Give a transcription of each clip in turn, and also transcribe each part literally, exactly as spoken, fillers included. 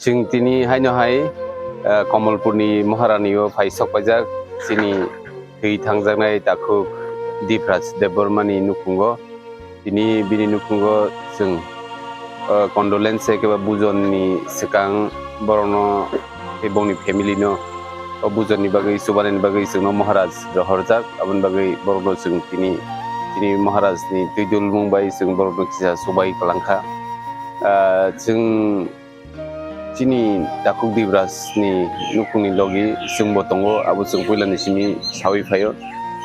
Chwng tini haino hai, eh, Komolpurni Maharani o phai sok paijak chini thwi thangjaknai takhuk Dipraj Debbarmani nukhungo. Tini bini nukhungo chwng, eh, condolence khe ba bujonni swkang borokno tei bongni family no o bujonni bagwi, chubanani bagwi chwngno Maharaj rohorjak. Aboni bagwi borokno chwng tini, tini Maharajni twi dulmung bai chwng borokno kisa chubai kwlangkha. Ah, chwng chini takhuk Diprajni nukhungni logi chwngbo tongo, abo chwng puilani simi saui phaio.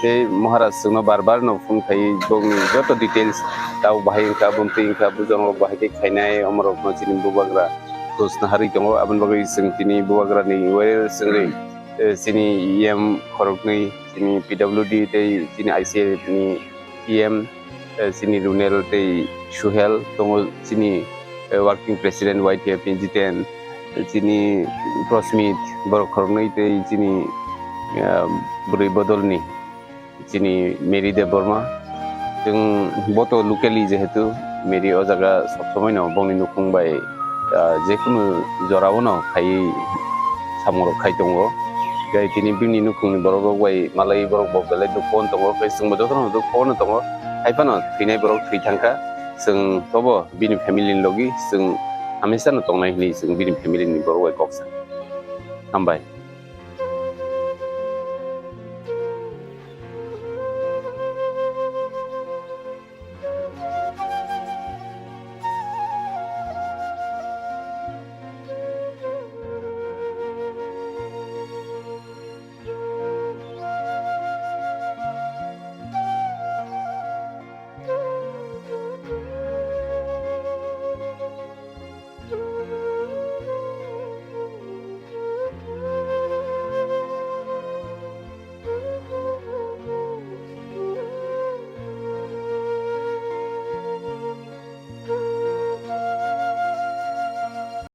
Tei Maharaj chwngno bar bar no phone khai bongni joto details, tabuk bahai wngkha, bumtwi wngkha, bujangrok bahai khe khainai, omorokno chini bubagra khosna harwi tongo. Aboni bagwi chwng tini bubagrani warrior chwngri, eh, chini E M khoroknwi, chini P W D tei chini I C A ni E M, eh, chini Runel tei Suhel tongo, chini, eh, working president Y T F ni Jiten, eh, chini Prosmit, borok khoroknwi tei chini, eh, bwrwi bodolni chini Mary Debbarma. Chwng boto locally jehetu Mary o jaga sob somoi no bongni nukhung bai, ah, jekunu jora o no khaiwi samung rok khai tongo. Tei tini bini nukhungni borok rok bai malai borok bo belai dukhu o tongo, tei chwngbo jotono dukhu o tongo. Hai phano thwinai borok thwi thangkha, chwng tobo bini family ni logi chwng hamesa no tongnai hinwi chwng bini family ni borok bai kok sa. Hambai.